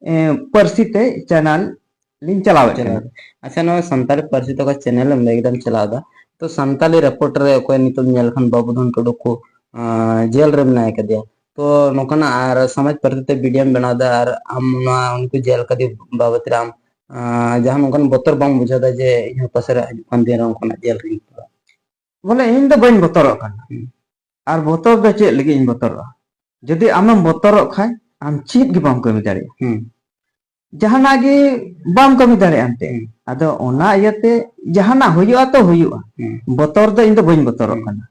ᱮ, ᱯᱟᱹᱨᱥᱤ ᱛᱮ ᱪᱮᱱᱮᱞ ᱞᱤᱧ ᱪᱟᱞᱟᱣᱮᱫ ᱠᱟᱱᱟ᱾ ᱪᱟᱞᱟᱣ᱾ ᱟᱪᱪᱷᱟ, ᱱᱚᱣᱟ ᱥᱟᱱᱛᱟᱲᱤ ᱯᱟᱹᱨᱥᱤ ᱛᱮ ᱚᱠᱟ ᱪᱮᱱᱮᱞ ᱮᱢ ᱞᱟᱹᱭ ᱠᱮᱫᱟᱢ ᱪᱟᱞᱟᱣ ᱮᱫᱟ, ᱛᱚ ᱥᱟᱱᱛᱟᱞᱤ ᱨᱮᱯᱳᱨᱴ ᱨᱮ ᱚᱠᱚᱭ ᱱᱤᱛᱚᱜ ᱧᱮᱞ ᱠᱷᱟᱱ ᱵᱟᱹᱵᱩ ᱫᱷᱚᱱ ᱴᱩᱰᱩ ᱠᱚ, ᱟᱸ, ᱡᱮᱞ ᱨᱮ ᱢᱮᱱᱟᱭ ᱠᱟᱫᱮᱭᱟ᱾ ᱛᱚ ᱱᱚᱝᱠᱟᱱᱟᱜ ᱟᱨ ᱥᱚᱢᱟᱡᱽ ᱯᱟᱹᱨᱥᱤ ᱛᱮ ᱵᱷᱤᱰᱤᱭᱳᱢ ᱵᱮᱱᱟᱣ ᱮᱫᱟ ᱟᱨ ᱟᱢ ᱱᱚᱣᱟ ᱩᱱᱠᱩ ᱡᱮᱞ ᱠᱟᱫᱮ ᱵᱟᱵᱚᱛ ᱨᱮ ᱟᱢ, ᱟᱸ, ᱡᱟᱦᱟᱸ ᱱᱚᱝᱠᱟᱱ ᱵᱚᱛᱚᱨ ᱵᱟᱢ ᱵᱩᱡᱷᱟᱹᱣ ᱮᱫᱟ ᱡᱮ ᱤᱧ ᱦᱚᱸ ᱯᱟᱥᱮᱨᱮ ᱦᱤᱡᱩᱜ ᱠᱟᱱ ᱫᱤᱱ ᱨᱮ ᱚᱱᱠᱟᱱᱟᱜ ᱡᱮᱞ ᱨᱮᱧ ᱯᱟᱲᱟᱜᱼᱟ? ᱵᱚᱞᱮ ᱤᱧ ᱫᱚ ᱵᱟᱹᱧ ᱵᱚᱛᱚᱨᱚᱜ ᱠᱟᱱᱟ᱾ ᱦᱩᱸ᱾ ᱟᱨ ᱵᱚᱛᱚᱨ ᱫᱚ ᱪᱮᱫ ᱞᱟᱹᱜᱤᱫ ᱤᱧ ᱵᱚᱛᱚᱨᱚᱜᱼᱟ? ᱡᱩᱫᱤ ᱟᱢᱮᱢ ᱵᱚᱛᱚᱨᱚᱜ ᱠᱷᱟᱡ, ᱟᱢ ᱪᱮᱫ ᱜᱮ ᱵᱟᱢ ᱠᱟᱹᱢᱤ ᱫᱟᱲᱮᱭᱟᱜᱼᱟ᱾ ᱦᱩᱸ᱾ ᱡᱟᱦᱟᱱᱟᱜ ᱜᱮ ᱵᱟᱢ ᱠᱟᱹᱢᱤ ᱫᱟᱲᱮᱭᱟᱜᱼᱟ ᱮᱱᱛᱮ᱾ ᱦᱩᱸ᱾ ᱟᱫᱚ ᱚᱱᱟ ᱤᱭᱟᱹᱛᱮ ᱡᱟᱦᱟᱱᱟᱜ ᱦᱩᱭᱩᱜᱼᱟ ᱛᱚ ᱦᱩᱭᱩᱜᱼᱟ᱾ ᱦᱩᱸ᱾ ᱵᱚᱛᱚᱨ ᱫᱚ ᱤᱧ ᱫᱚ ᱵᱟᱹᱧ ᱵᱚᱛᱚᱨᱚᱜ ᱦᱩᱸ᱾ ᱠᱟᱱᱟ᱾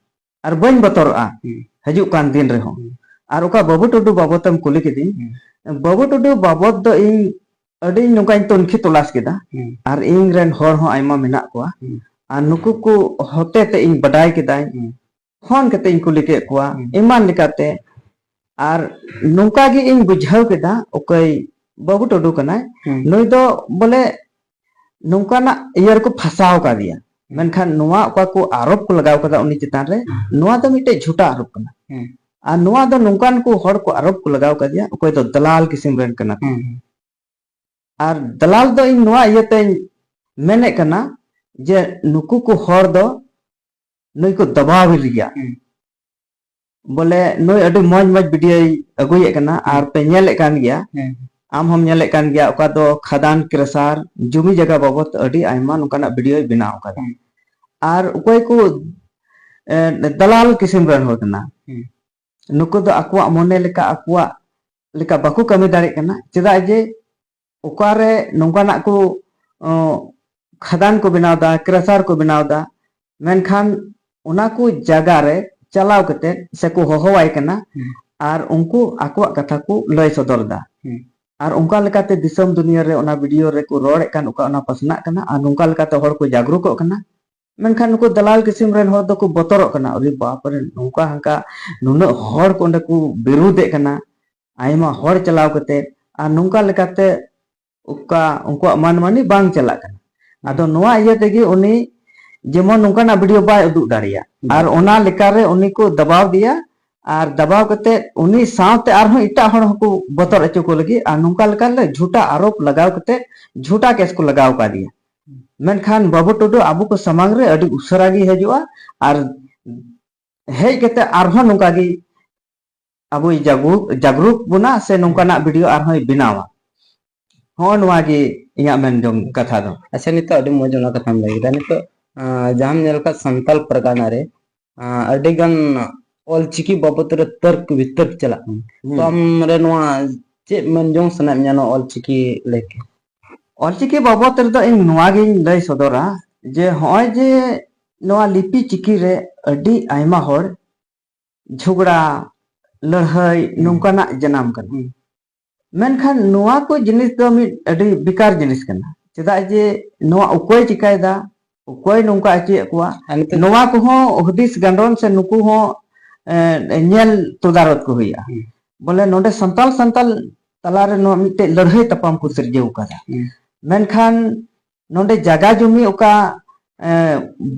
ᱟᱨ ᱵᱟᱹᱧ ᱵᱚᱛᱚᱨᱚᱜᱼᱟ ᱦᱩᱸ᱾ ᱦᱤᱡᱩᱜ ᱠᱟᱱ ᱫᱤᱱ ᱨᱮᱦᱚᱸ᱾ ᱦᱩᱸ᱾ ᱟᱨ ᱚᱠᱟ ᱵᱟᱹᱵᱩ ᱴᱩᱰᱩ ᱵᱟᱵᱚᱛᱮᱢ ᱠᱩᱞᱤ ᱠᱤᱫᱤᱧ, ᱦᱩᱸ᱾ ᱵᱟᱹᱵᱩ ᱴᱩᱰᱩ ᱵᱟᱵᱚᱛ ᱫᱚ ᱤᱧ ᱟᱹᱰᱤ ᱱᱚᱝᱠᱟᱧ ᱛᱩᱱᱠᱷᱤ ᱛᱚᱞᱟᱥ ᱠᱮᱫᱟ᱾ ᱦᱩᱸ᱾ ᱟᱨ ᱤᱧ ᱨᱮᱱ ᱦᱚᱲ ᱦᱚᱸ ᱟᱭᱢᱟ ᱢᱮᱱᱟᱜ ᱠᱚᱣᱟ᱾ ᱦᱩᱸ᱾ ᱟᱨ ᱱᱩᱠᱩ ᱠᱚ ᱦᱚᱛᱮ ᱛᱮ ᱤᱧ ᱵᱟᱰᱟᱭ ᱠᱮᱫᱟᱧ᱾ ᱦᱩᱸ᱾ ᱯᱷᱳᱱ ᱠᱟᱛᱮ ᱤᱧ ᱠᱩᱞᱤ ᱠᱮᱫ ᱠᱚᱣᱟ, ᱦᱩᱸ᱾ ᱮᱢᱟᱱ ᱞᱮᱠᱟᱛᱮ᱾ ᱟᱨ ᱱᱚᱝᱠᱟ ᱜᱮ ᱤᱧ ᱵᱩᱡᱷᱟᱹᱣ ᱠᱮᱫᱟ, ᱚᱠᱚᱭ ᱵᱟᱹᱵᱩ ᱴᱩᱰᱩ ᱠᱟᱱᱟᱭ, ᱦᱩᱸ᱾ ᱱᱩᱭ ᱫᱚ ᱵᱚᱞᱮ ᱱᱚᱝᱠᱟᱱᱟᱜ ᱤᱭᱟᱹ ᱨᱮᱠᱚ ᱯᱷᱟᱸᱥᱟᱣ ᱠᱟᱫᱮᱭᱟ᱾ ᱦᱩᱸ᱾ ᱢᱮᱱᱠᱷᱟᱱ ᱱᱚᱣᱟ ᱚᱠᱟ ᱠᱚ ᱟᱨᱳᱯ ᱠᱚ ᱞᱟᱜᱟᱣ ᱠᱟᱫᱟ ᱩᱱᱤ ᱪᱮᱛᱟᱱ ᱨᱮ, ᱦᱩᱸ᱾ ᱱᱚᱣᱟ ᱫᱚ ᱢᱤᱫᱴᱮᱡ ᱡᱷᱩᱴᱟ ᱟᱨᱳᱯ ᱠᱟᱱᱟ᱾ ᱦᱩᱸ᱾ ᱟᱨ ᱱᱚᱣᱟ ᱫᱚ ᱱᱚᱝᱠᱟᱱ ᱠᱚ ᱦᱚᱲ ᱠᱚ ᱟᱨᱳᱯ ᱠᱚ ᱞᱟᱜᱟᱣ ᱠᱟᱫᱮᱭᱟ, ᱚᱠᱚᱭ ᱫᱚ ᱫᱟᱞᱟᱞ ᱠᱤᱥᱤᱢ ᱨᱮᱱ ᱠᱟᱱᱟ ᱠᱚ᱾ ᱦᱩᱸ᱾ ᱟᱨ ᱫᱟᱞᱟᱞ ᱫᱚ ᱤᱧ ᱱᱚᱣᱟ ᱤᱭᱟᱹᱛᱮᱧ ᱢᱮᱱᱮᱫ ᱠᱟᱱᱟ ᱡᱮ ᱱᱩᱠᱩ ᱠᱚ ᱦᱚᱲ ᱫᱚ ᱱᱩᱭ ᱠᱚ ᱫᱟᱵᱟᱣ ᱞᱮᱭᱟ᱾ ᱦᱩᱸ᱾ ᱵᱚᱞᱮ ᱱᱩᱭ ᱟᱹᱰᱤ ᱢᱚᱡᱽ ᱢᱚᱡᱽ ᱵᱷᱤᱰᱤᱭᱳᱭ ᱟᱹᱜᱩᱭᱮᱫ ᱠᱟᱱᱟ, ᱦᱩᱸ᱾ ᱟᱨ ᱯᱮ ᱧᱮᱞᱮᱫ ᱠᱟᱱ ᱜᱮᱭᱟ᱾ ᱦᱮᱸ᱾ ᱟᱢ ᱦᱚᱢ ᱧᱮᱞᱮᱫ ᱠᱟᱱ ᱜᱮᱭᱟ, ᱚᱠᱟ ᱫᱚ ᱠᱷᱟᱫᱟᱱ ᱠᱨᱮᱥᱟᱨ ᱡᱩᱢᱤ ᱡᱟᱭᱜᱟ ᱵᱟᱵᱚᱫ ᱟᱹᱰᱤ ᱟᱭᱢᱟ ᱱᱚᱝᱠᱟᱱᱟᱜ ᱵᱷᱤᱰᱤᱭᱳᱭ ᱵᱮᱱᱟᱣ ᱟᱠᱟᱫᱟ᱾ ᱦᱩᱸ᱾ ᱟᱨ ᱚᱠᱚᱭ ᱠᱚ, ᱮ, ᱫᱟᱞᱟᱞ ᱠᱤᱥᱤᱢ ᱨᱮᱱ ᱦᱚᱲ ᱠᱟᱱᱟ, ᱦᱩᱸ᱾ ᱱᱩᱠᱩ ᱫᱚ ᱟᱠᱚᱣᱟᱜ ᱢᱚᱱᱮ ᱞᱮᱠᱟ, ᱟᱠᱚᱣᱟᱜ ᱞᱮᱠᱟ ᱵᱟᱠᱚ ᱠᱟᱹᱢᱤ ᱫᱟᱲᱮᱭᱟᱜ ᱠᱟᱱᱟ᱾ ᱪᱮᱫᱟᱜ ᱡᱮ ᱚᱠᱟᱨᱮ ᱱᱚᱝᱠᱟᱱᱟᱜ ᱠᱚ, ᱚ, ᱠᱷᱟᱫᱟᱱ ᱠᱚ ᱵᱮᱱᱟᱣ ᱮᱫᱟ, ᱠᱨᱮᱥᱟᱨ ᱠᱚ ᱵᱮᱱᱟᱣ ᱮᱫᱟ, ᱢᱮᱱᱠᱷᱟᱱ ᱚᱱᱟ ᱠᱚ ᱡᱟᱭᱜᱟ ᱨᱮ ᱪᱟᱞᱟᱣ ᱠᱟᱛᱮ ᱥᱮᱠᱚ ᱦᱚᱦᱚᱣᱟᱭ ᱠᱟᱱᱟ᱾ ᱦᱩᱸ᱾ ᱟᱨ ᱩᱱᱠᱩ ᱟᱠᱚᱣᱟᱜ ᱠᱟᱛᱷᱟ ᱠᱚ ᱞᱟᱹᱭ ᱥᱚᱫᱚᱨ ᱮᱫᱟ᱾ ᱦᱩᱸ᱾ ᱟᱨ ᱚᱱᱠᱟ ᱞᱮᱠᱟᱛᱮ ᱫᱤᱥᱚᱢ ᱫᱩᱱᱤᱭᱟᱹ ᱨᱮ ᱚᱱᱟ ᱵᱷᱤᱰᱤᱭᱳ ᱨᱮᱠᱚ ᱨᱚᱲᱮᱫ ᱠᱟᱱ, ᱚᱠᱟ ᱚᱱᱟ ᱯᱟᱥᱱᱟᱜ ᱠᱟᱱᱟ, ᱟᱨ ᱱᱚᱝᱠᱟ ᱞᱮᱠᱟᱛᱮ ᱦᱚᱲ ᱠᱚ ᱡᱟᱜᱽᱨᱩᱠᱚᱜ ᱠᱟᱱᱟ᱾ ᱢᱮᱱᱠᱷᱟᱱ ᱱᱩᱠᱩ ᱫᱟᱞᱟᱞ ᱠᱤᱥᱤᱢ ᱨᱮᱱ ᱦᱚᱲ ᱫᱚᱠᱚ ᱵᱚᱛᱚᱨᱚᱜ ᱠᱟᱱᱟ, "ᱟᱨᱮ ᱵᱟᱯ ᱨᱮ, ᱱᱚᱝᱠᱟ ᱦᱟᱱᱠᱟ ᱱᱩᱱᱟᱹᱜ ᱦᱚᱲ ᱠᱚ ᱚᱸᱰᱮ ᱠᱚ ᱵᱤᱨᱩᱫᱷᱮᱫ ᱠᱟᱱᱟ, ᱟᱭᱢᱟ ᱦᱚᱲ ᱪᱟᱞᱟᱣ ᱠᱟᱛᱮ, ᱟᱨ ᱱᱚᱝᱠᱟ ᱞᱮᱠᱟᱛᱮ ᱚᱠᱟ ᱩᱱᱠᱩᱣᱟᱜ ᱢᱟᱹᱱ ᱢᱟᱹᱱᱤ ᱵᱟᱝ ᱪᱟᱞᱟᱜ ᱠᱟᱱᱟ᱾" ᱟᱫᱚ ᱱᱚᱣᱟ ᱤᱭᱟᱹ ᱛᱮᱜᱮ ᱩᱱᱤ ᱡᱮᱢᱚᱱ ᱱᱚᱝᱠᱟᱱᱟᱜ ᱵᱷᱤᱰᱤᱭᱳ ᱵᱟᱭ ᱩᱫᱩᱜ ᱫᱟᱲᱮᱭᱟᱜ, ᱟᱨ ᱚᱱᱟ ᱞᱮᱠᱟᱨᱮ ᱩᱱᱤ ᱠᱚ ᱫᱟᱵᱟᱣ ᱫᱮᱭᱟ, ᱟᱨ ᱫᱟᱵᱟᱣ ᱠᱟᱛᱮ ᱩᱱᱤ ᱥᱟᱶᱛᱮ ᱟᱨᱦᱚᱸ ᱮᱴᱟᱜ ᱦᱚᱲ ᱦᱚᱸᱠᱚ ᱵᱚᱛᱚᱨ ᱦᱚᱪᱚ ᱠᱚ ᱞᱟᱹᱜᱤᱫ, ᱟᱨ ᱱᱚᱝᱠᱟ ᱞᱮᱠᱟᱨᱮ ᱡᱷᱩᱴᱟ ᱟᱨᱳᱯ ᱞᱟᱜᱟᱣ ᱠᱟᱛᱮ ᱡᱷᱩᱴᱟ ᱠᱮᱥ ᱠᱚ ᱞᱟᱜᱟᱣ ᱠᱟᱫᱮᱭᱟ᱾ ᱢᱮᱱᱠᱷᱟᱱ ᱵᱟᱹᱵᱩ ᱴᱩᱰᱩ ᱟᱵᱚ ᱠᱚ ᱥᱟᱢᱟᱝ ᱨᱮ ᱟᱹᱰᱤ ᱩᱥᱟᱹᱨᱟ ᱜᱮ ᱦᱤᱡᱩᱜᱼᱟ, ᱟᱨ ᱦᱮᱡ ᱠᱟᱛᱮ ᱟᱨᱦᱚᱸ ᱱᱚᱝᱠᱟ ᱜᱮ ᱟᱵᱚᱭ ᱡᱟᱜᱽᱨᱩᱠ, ᱡᱟᱜᱽᱨᱩᱠ ᱵᱚᱱᱟ, ᱥᱮ ᱱᱚᱝᱠᱟᱱᱟᱜ ᱵᱷᱤᱰᱤᱭᱳ ᱟᱨᱦᱚᱸᱭ ᱵᱮᱱᱟᱣᱟ᱾ ᱦᱚᱸᱜᱼᱚ ᱱᱚᱣᱟ ᱜᱮ ᱤᱧᱟᱹᱜ ᱢᱮᱱ ᱡᱚᱝ ᱠᱟᱛᱷᱟ ᱫᱚ᱾ ᱟᱪᱪᱷᱟ, ᱱᱤᱛᱚᱜ ᱟᱹᱰᱤ ᱢᱚᱡᱽ ᱚᱱᱟ ᱠᱟᱛᱷᱟᱢ ᱞᱟᱹᱭ ᱠᱮᱫᱟ᱾ ᱱᱤᱛᱚᱜ, ᱟᱸ, ᱡᱟᱦᱟᱸᱢ ᱧᱮᱞ ᱠᱟᱜ ᱥᱟᱱᱛᱟᱞ ᱯᱟᱨᱜᱟᱱᱟ ᱨᱮ, ᱟᱸ, ᱟᱹᱰᱤ ᱜᱟᱱ ᱚᱞᱪᱤᱠᱤ ᱵᱟᱵᱚᱛ ᱨᱮ ᱛᱚᱨᱠ ᱵᱤᱛᱚᱨᱠ ᱪᱟᱞᱟᱜ ᱠᱟᱱᱟ᱾ ᱦᱩᱸ᱾ ᱛᱚ ᱟᱢ ᱨᱮ ᱱᱚᱣᱟ ᱪᱮᱫ ᱢᱮᱱ ᱡᱚᱝ ᱥᱟᱱᱟᱭᱮᱫ ᱢᱮᱭᱟ ᱱᱚᱣᱟ ᱚᱞᱪᱤᱠᱤ ᱞᱟᱹᱭ ᱛᱮ? ᱚᱞᱪᱤᱠᱤ ᱵᱟᱵᱚᱛ ᱨᱮᱫᱚ ᱤᱧ ᱱᱚᱣᱟ ᱜᱤᱧ ᱞᱟᱹᱭ ᱥᱚᱫᱚᱨᱟ ᱡᱮ ᱦᱚᱸᱜᱼᱚᱭ ᱡᱮ ᱱᱚᱣᱟ ᱞᱤᱯᱤ ᱪᱤᱠᱤ ᱨᱮ ᱟᱹᱰᱤ ᱟᱭᱢᱟ ᱦᱚᱲ ᱡᱷᱚᱜᱽᱲᱟ, ᱞᱟᱹᱲᱦᱟᱹᱭ, ᱦᱩᱸ᱾ ᱱᱚᱝᱠᱟᱱᱟᱜ ᱡᱟᱱᱟᱢ ᱠᱟᱱᱟ᱾ ᱦᱩᱸ᱾ ᱢᱮᱱᱠᱷᱟᱱ ᱱᱚᱣᱟ ᱠᱚ ᱡᱤᱱᱤᱥ ᱫᱚ ᱢᱤᱫ ᱟᱹᱰᱤ ᱵᱮᱠᱟᱨ ᱡᱤᱱᱤᱥ ᱠᱟᱱᱟ᱾ ᱪᱮᱫᱟᱜ ᱡᱮ ᱱᱚᱣᱟ ᱚᱠᱚᱭ ᱪᱤᱠᱟᱭᱮᱫᱟ, ᱚᱠᱚᱭ ᱱᱚᱝᱠᱟ ᱦᱚᱪᱚᱭᱮᱫ ᱠᱚᱣᱟ, ᱟᱨ ᱱᱤᱛᱚᱜ ᱱᱚᱣᱟ ᱠᱚᱦᱚᱸ ᱦᱩᱫᱤᱥ ᱜᱟᱸᱰᱚᱱ ᱥᱮ ᱱᱩᱠᱩ ᱦᱚᱸ, ᱮ, ᱧᱮᱞ ᱛᱚᱫᱟᱨᱚᱛ ᱠᱚ ᱦᱩᱭᱩᱜᱼᱟ᱾ ᱦᱩᱸ᱾ ᱵᱚᱞᱮ ᱱᱚᱰᱮ ᱥᱟᱱᱛᱟᱞ ᱥᱟᱱᱛᱟᱞ ᱛᱟᱞᱟᱨᱮ ᱱᱚᱣᱟ ᱢᱤᱫᱴᱮᱡ ᱞᱟᱹᱲᱦᱟᱹᱭ ᱛᱟᱯᱟᱢ ᱠᱚ ᱥᱤᱨᱡᱟᱹᱣ ᱠᱟᱫᱟ᱾ ᱦᱩᱸ᱾ ᱢᱮᱱᱠᱷᱟᱱ ᱱᱚᱰᱮ ᱡᱟᱜᱟ ᱡᱩᱢᱤ ᱚᱠᱟ, ᱮ,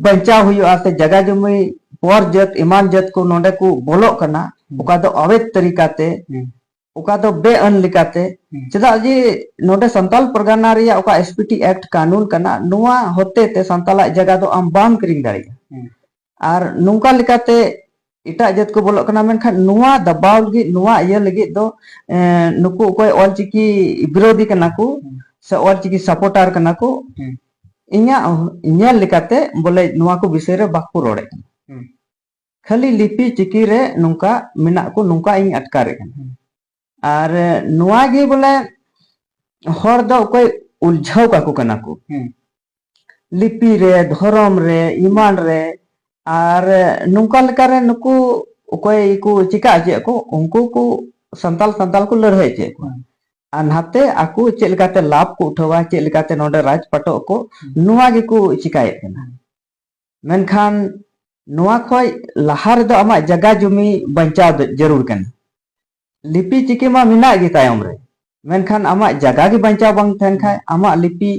ᱵᱟᱧᱪᱟᱣ ᱦᱩᱭᱩᱜᱼᱟ ᱥᱮ ᱡᱟᱜᱟ ᱡᱩᱢᱤ ᱯᱚᱨ ᱡᱟᱹᱛ ᱮᱢᱟᱱ ᱡᱟᱹᱛ ᱠᱚ ᱱᱚᱰᱮ ᱠᱚ ᱵᱚᱞᱚᱜ ᱠᱟᱱᱟ, ᱦᱩᱸ᱾ ᱚᱠᱟ ᱫᱚ ᱚᱵᱮᱫ ᱛᱟᱹᱨᱤᱠᱟ ᱛᱮ, ᱦᱩᱸ᱾ ᱚᱠᱟ ᱫᱚ ᱵᱮᱼᱟᱹᱱ ᱞᱮᱠᱟᱛᱮ᱾ ᱦᱩᱸ᱾ ᱪᱮᱫᱟᱜ ᱡᱮ ᱱᱚᱰᱮ ᱥᱟᱱᱛᱟᱞ ᱯᱟᱨᱜᱟᱱᱟ ᱨᱮᱭᱟᱜ ᱚᱠᱟ ᱮᱥ ᱯᱤ ᱴᱤ ᱮᱠᱴ ᱠᱟᱹᱱᱩᱱ ᱠᱟᱱᱟ, ᱱᱚᱣᱟ ᱦᱚᱛᱮ ᱛᱮ ᱥᱟᱱᱛᱟᱞᱟᱜ ᱡᱟᱜᱟ ᱫᱚ ᱟᱢ ᱵᱟᱢ ᱠᱤᱨᱤᱧ ᱫᱟᱲᱮᱭᱟᱜᱼᱟ᱾ ᱦᱩᱸ᱾ ᱟᱨ ᱱᱚᱝᱠᱟ ᱞᱮᱠᱟᱛᱮ ᱮᱴᱟᱜ ᱡᱟᱹᱛ ᱠᱚ ᱵᱚᱞᱚᱜ ᱠᱟᱱᱟ, ᱢᱮᱱᱠᱷᱟᱱ ᱱᱚᱣᱟ ᱫᱟᱵᱟᱣ ᱞᱟᱹᱜᱤᱫ, ᱱᱚᱣᱟ ᱤᱭᱟᱹ ᱞᱟᱹᱜᱤᱫ ᱫᱚ, ᱮ, ᱱᱩᱠᱩ ᱚᱠᱚᱭ ᱚᱞᱪᱤᱠᱤ ᱵᱤᱨᱳᱫᱷᱤ ᱠᱟᱱᱟ ᱠᱚ ᱦᱩᱸ᱾ ᱥᱮ ᱚᱞᱪᱤᱠᱤ ᱥᱟᱯᱳᱨᱴᱟᱨ ᱠᱟᱱᱟ ᱠᱚ, ᱦᱩᱸ᱾ ᱤᱧᱟᱹᱜ ᱧᱮᱞ ᱞᱮᱠᱟᱛᱮ ᱵᱚᱞᱮ ᱱᱚᱣᱟ ᱠᱚ ᱵᱤᱥᱚᱭ ᱨᱮ ᱵᱟᱠᱚ ᱨᱚᱲᱮᱫ ᱠᱟᱱᱟ᱾ ᱦᱩᱸ᱾ ᱠᱷᱟᱹᱞᱤ ᱞᱤᱯᱤ ᱪᱤᱠᱤ ᱨᱮ ᱱᱚᱝᱠᱟ ᱢᱮᱱᱟᱜ ᱠᱚ, ᱱᱚᱝᱠᱟ ᱤᱧ ᱟᱴᱠᱟᱨᱮᱫ ᱠᱟᱱᱟ᱾ ᱦᱩᱸ᱾ ᱟᱨ ᱱᱚᱣᱟ ᱜᱮ ᱵᱚᱞᱮ ᱦᱚᱲ ᱫᱚ ᱚᱠᱚᱭ ᱩᱞᱡᱷᱟᱹᱣ ᱠᱟᱠᱚ ᱠᱟᱱᱟ ᱠᱚ᱾ ᱦᱩᱸ᱾ ᱞᱤᱯᱤ ᱨᱮ, ᱫᱷᱚᱨᱚᱢ ᱨᱮ, ᱮᱢᱟᱱ ᱨᱮ, ᱟᱨ ᱱᱚᱝᱠᱟ ᱞᱮᱠᱟᱨᱮ ᱱᱩᱠᱩ ᱚᱠᱚᱭ ᱠᱚ ᱪᱤᱠᱟ ᱦᱚᱪᱚᱭᱮᱫ ᱠᱚ, ᱩᱱᱠᱩ ᱠᱚ ᱥᱟᱱᱛᱟᱞ ᱥᱟᱱᱛᱟᱞ ᱠᱚ ᱞᱟᱹᱲᱦᱟᱹᱭ ᱦᱚᱪᱚᱭᱮᱫ ᱠᱚᱣᱟ᱾ ᱦᱩᱸ᱾ ᱟᱨ ᱱᱟᱛᱮ ᱟᱠᱚ ᱪᱮᱫ ᱞᱮᱠᱟᱛᱮ ᱞᱟᱵᱷ ᱠᱚ ᱩᱴᱷᱟᱹᱣᱟ, ᱪᱮᱫ ᱞᱮᱠᱟᱛᱮ ᱱᱚᱰᱮ ᱨᱟᱡᱽ ᱯᱟᱴᱚᱜ ᱟᱠᱚ, ᱦᱩᱸ᱾ ᱱᱚᱣᱟ ᱜᱮᱠᱚ ᱪᱤᱠᱟᱭᱮᱫ ᱠᱟᱱᱟ᱾ ᱦᱩᱸ᱾ ᱢᱮᱱᱠᱷᱟᱱ ᱱᱚᱣᱟ ᱠᱷᱚᱡ ᱞᱟᱦᱟ ᱨᱮᱫᱚ ᱟᱢᱟᱜ ᱡᱟᱜᱟ ᱡᱩᱢᱤ ᱵᱟᱧᱪᱟᱣ ᱫᱚ ᱡᱟᱹᱨᱩᱲ ᱠᱟᱱᱟ᱾ ᱞᱤᱯᱤ ᱪᱤᱠᱤ ᱢᱟ ᱢᱮᱱᱟᱜ ᱜᱮ ᱛᱟᱭᱚᱢ ᱨᱮ, ᱢᱮᱱᱠᱷᱟᱱ ᱟᱢᱟᱜ ᱡᱟᱜᱟ ᱜᱮ ᱵᱟᱧᱪᱟᱣ ᱵᱟᱝ ᱛᱟᱦᱮᱱ ᱠᱷᱟᱡ, ᱟᱢᱟᱜ ᱞᱤᱯᱤ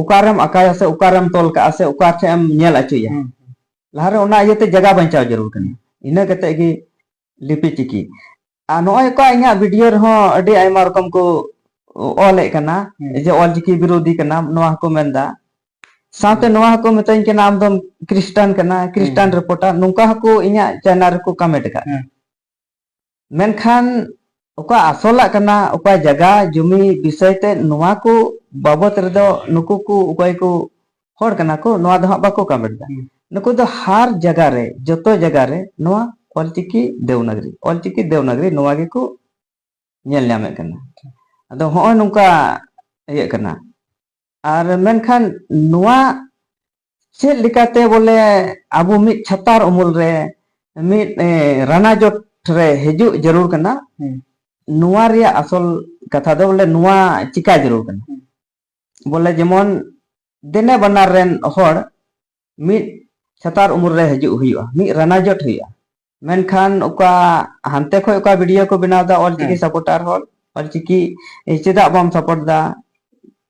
ᱚᱠᱟᱨᱮᱢ ᱟᱠᱟᱭᱟ ᱥᱮ ᱚᱠᱟᱨᱮᱢ ᱛᱚᱞ ᱠᱟᱜᱼᱟ ᱥᱮ ᱚᱠᱟ ᱴᱷᱮᱡ ᱮᱢ ᱧᱮᱞ ᱦᱚᱪᱚᱭᱟ? ᱦᱩᱸ᱾ ᱞᱟᱦᱟᱨᱮ ᱚᱱᱟ ᱤᱭᱟᱹᱛᱮ ᱡᱟᱜᱟ ᱵᱟᱧᱪᱟᱣ ᱡᱟᱹᱨᱩᱲ ᱠᱟᱱᱟ᱾ ᱤᱱᱟᱹ ᱠᱟᱛᱮ ᱜᱮ ᱞᱤᱯᱤ ᱪᱤᱠᱤ᱾ ᱟᱨ ᱱᱚᱜᱼᱚᱭ ᱚᱠᱟ ᱤᱧᱟᱹᱜ ᱵᱷᱤᱰᱤᱭᱳ ᱨᱮᱦᱚᱸ ᱟᱹᱰᱤ ᱟᱭᱢᱟ ᱨᱚᱠᱚᱢ ᱠᱚ ᱚᱞᱮᱫ ᱠᱟᱱᱟ, ᱦᱩᱸ᱾ ᱡᱮ ᱚᱞᱪᱤᱠᱤ ᱵᱤᱨᱳᱫᱷᱤ ᱠᱟᱱᱟᱢ, ᱱᱚᱣᱟ ᱦᱚᱸᱠᱚ ᱢᱮᱱᱫᱟ᱾ ᱥᱟᱶᱛᱮ ᱦᱩᱸ᱾ ᱱᱚᱣᱟ ᱦᱚᱸᱠᱚ ᱢᱤᱛᱟᱹᱧ ᱠᱟᱱᱟ, "ᱟᱢ ᱫᱚᱢ ᱠᱷᱨᱤᱥᱴᱟᱱ ᱠᱟᱱᱟ, ᱠᱷᱨᱤᱥᱴᱟᱱ ᱦᱩᱸ᱾ ᱨᱤᱯᱳᱨᱴᱟᱨ", ᱱᱚᱝᱠᱟ ᱦᱚᱸᱠᱚ ᱤᱧᱟᱹᱜ ᱪᱮᱱᱮᱞ ᱨᱮᱠᱚ ᱠᱚᱢᱮᱱᱴ ᱟᱠᱟᱫ᱾ ᱦᱩᱸ᱾ ᱢᱮᱱᱠᱷᱟᱱ ᱚᱠᱟ ᱟᱥᱚᱞᱟᱜ ᱠᱟᱱᱟ, ᱚᱠᱟ ᱡᱟᱭᱜᱟ ᱡᱩᱢᱤ ᱵᱤᱥᱚᱭ ᱛᱮ, ᱱᱚᱣᱟ ᱠᱚ ᱵᱟᱵᱚᱛ ᱨᱮᱫᱚ ᱱᱩᱠᱩ ᱠᱚ ᱚᱠᱚᱭ ᱠᱚ ᱦᱚᱲ ᱠᱟᱱᱟ ᱠᱚ, ᱱᱚᱣᱟ ᱫᱚ ᱦᱟᱸᱜ ᱵᱟᱠᱚ ᱠᱚᱢᱮᱱᱴ ᱮᱫᱟ᱾ ᱦᱩᱸ᱾ ᱱᱩᱠᱩ ᱫᱚ ᱦᱟᱨ ᱡᱟᱭᱜᱟ ᱨᱮ, ᱡᱚᱛᱚ ᱡᱟᱭᱜᱟ ᱨᱮ ᱱᱚᱣᱟ ᱚᱞᱪᱤᱠᱤ ᱫᱮᱣᱱᱟᱜᱽᱨᱤ, ᱚᱞᱪᱤᱠᱤ ᱫᱮᱣᱱᱟᱜᱽᱨᱤ, ᱱᱚᱣᱟ ᱜᱮᱠᱚ ᱧᱮᱞ ᱧᱟᱢᱮᱫ ᱠᱟᱱᱟ᱾ ᱟᱫᱚ ᱦᱚᱸᱜᱼᱚᱭ ᱱᱚᱝᱠᱟ ᱤᱭᱟᱹᱜ ᱠᱟᱱᱟ᱾ ᱟᱨ ᱢᱮᱱᱠᱷᱟᱱ ᱱᱚᱣᱟ ᱪᱮᱫ ᱞᱮᱠᱟᱛᱮ ᱵᱚᱞᱮ ᱟᱵᱚ ᱢᱤᱫ ᱪᱷᱟᱛᱟᱨ ᱩᱢᱩᱞ ᱨᱮ ᱢᱤᱫ, ᱮ, ᱨᱟᱱᱟ ᱡᱚᱴ ᱨᱮ ᱦᱤᱡᱩᱜ ᱡᱟᱹᱨᱩᱲ ᱠᱟᱱᱟ, ᱦᱩᱸ᱾ ᱱᱚᱣᱟ ᱨᱮᱭᱟᱜ ᱟᱥᱚᱞ ᱠᱟᱛᱷᱟ ᱫᱚ ᱵᱚᱞᱮ ᱱᱚᱣᱟ ᱪᱤᱠᱟ ᱡᱟᱹᱨᱩᱲ ᱠᱟᱱᱟ᱾ ᱦᱩᱸ᱾ ᱵᱚᱞᱮ ᱡᱮᱢᱚᱱ ᱫᱮᱱᱮ ᱵᱟᱱᱟᱨ ᱨᱮᱱ ᱦᱚᱲ ᱢᱤᱫ ᱪᱷᱟᱛᱟᱨ ᱩᱢᱩᱞ ᱨᱮ ᱦᱤᱡᱩᱜ ᱦᱩᱭᱩᱜᱼᱟ, ᱢᱤᱫ ᱨᱟᱱᱟ ᱡᱚᱴ ᱦᱩᱭᱩᱜᱼᱟ᱾ ᱢᱮᱱᱠᱷᱟᱱ ᱚᱠᱟ ᱦᱟᱱᱛᱮ ᱠᱷᱚᱡ ᱚᱠᱟ ᱵᱷᱤᱰᱤᱭᱳ ᱠᱚ ᱵᱮᱱᱟᱣ ᱮᱫᱟ, ᱚᱞᱪᱤᱠᱤ ᱦᱮᱸ᱾ ᱥᱟᱯᱳᱨᱴᱟᱨ ᱦᱚᱲ, ᱚᱞᱪᱤᱠᱤ ᱪᱮᱫᱟᱜ ᱵᱟᱢ ᱥᱟᱯᱳᱨᱴ ᱮᱫᱟ,